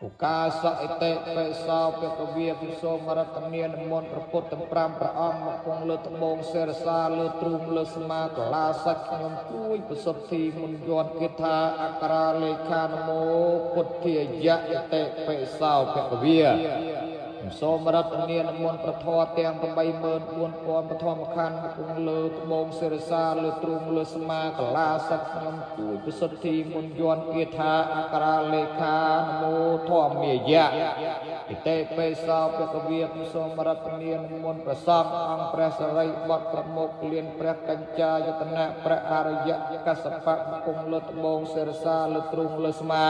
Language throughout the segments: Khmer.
ឧកាសឥតិបិសោភគវាពិសូមរតនានិមន្តព្រះពុទ្ធទាំង5ព្រះអង្គមកគង់លើត្បូងសេរសាលើទ្រូងលើស្មាកលាសាច់ខ្ញុំជួយប្រសុទ្ធិមុនយន្តគាថាអក្សរាលេខានមោពុទ្ធាយៈឥតិបិសោភគវាសូមរតនានិមន្តប្រធរទាំង84000ពធម្មខណ្ឌមកគង់លើត្បូងសិរសាលើទ្រូងលើស្មាកលាសាច់ខ្ញុំជួយប្រសុទ្ធិមុនយន្តគាថាអក្សរាលេខានមោធម្មាយៈឥតិបិសោភគវាសូមរតនានិមន្តប្រសង្ឃអង្គព្រះសរិបុត្រប្រមុខលៀនព្រះកញ្ចាយតនៈព្រះអរិយកសបៈមកគង់លើត្បូងសិរសាលើទ្រូងលើស្មា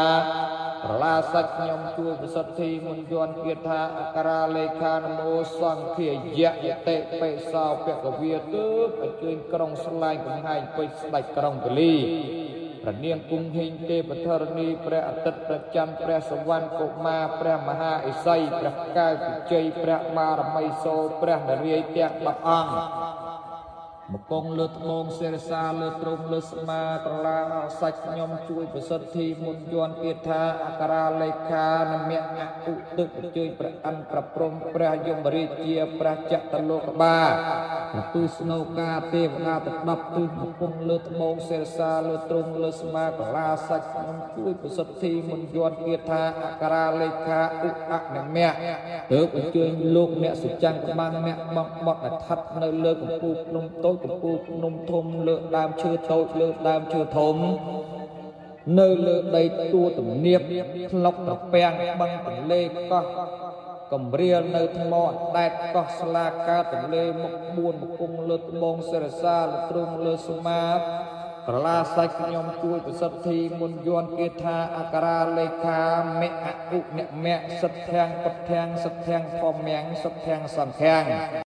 ក្រឡាសាច់ខ្ញុំជួយប្រសិទ្ធិមុនយន្តគាថាអក្សរាលេខានមោសង្ឃាយៈយតិបិសោភគវាទើបអញ្ជើញក្រុងស្លែងកំហែងពេជ្រស្ដេចក្រុងកលីព្រះនាងគង់ហិញទេពធរនីព្រះអាទិត្យព្រះច័ន្ទព្រះសវណ្ណកុមារព្រះមហាឥសីព្រះកែវវិជ័យព្រះបារមីសូព្រះនរាយណ៍ទាំង10អង្គមកគង់លើត្បូងសិរសាលើទ្រង់លើស្មាក្រឡាអសាច់ខ្ញុំជួយប្រសិទ្ធិមុនយន្តគាថាអក្សរាលេខានមៈអឧទឹកអញ្ជើញព្រះអិនព្រះព្រំព្រះយមរាជាព្រះចក្រលោកបាព្រះទិស្នោកាទេវតាទាំង10ទិសមកគង់លើត្បូងសិរសាលើទ្រង់លើស្មាក្រឡាសាច់ខ្ញុំជួយប្រសិទ្ធិមុនយន្តគាថាអក្សរាលេខាឧអនមៈទើបអញ្ជើញលោកអ្នកសុចាំងក្បាំងអ្នកបងបត់ដែលស្ថិតនៅលើកំពូលភ្នំតូចកំពូលភ្នំធំលើដើមឈើតូចលើដើមឈើធំនៅលើដីទួទំនាបថ្លុកត្រពាំងបឹងទន្លេកោះកំរៀលនៅថ្មអណ្ដែតកោះស្លាកើតទន្លេមុខ4មកគង់លើត្បូងសិរសាលើទ្រង់លើស្មាក្រឡាសាច់ខ្ញុំជួយប្រសិទ្ធិមុនយន្តគាថាអក្សរាលេខាមៈអឧនមៈសិទ្ធាំងពុទ្ធាំងសិទ្ធាំងធម្មំសិទ្ធាំងសង្ឃាំង។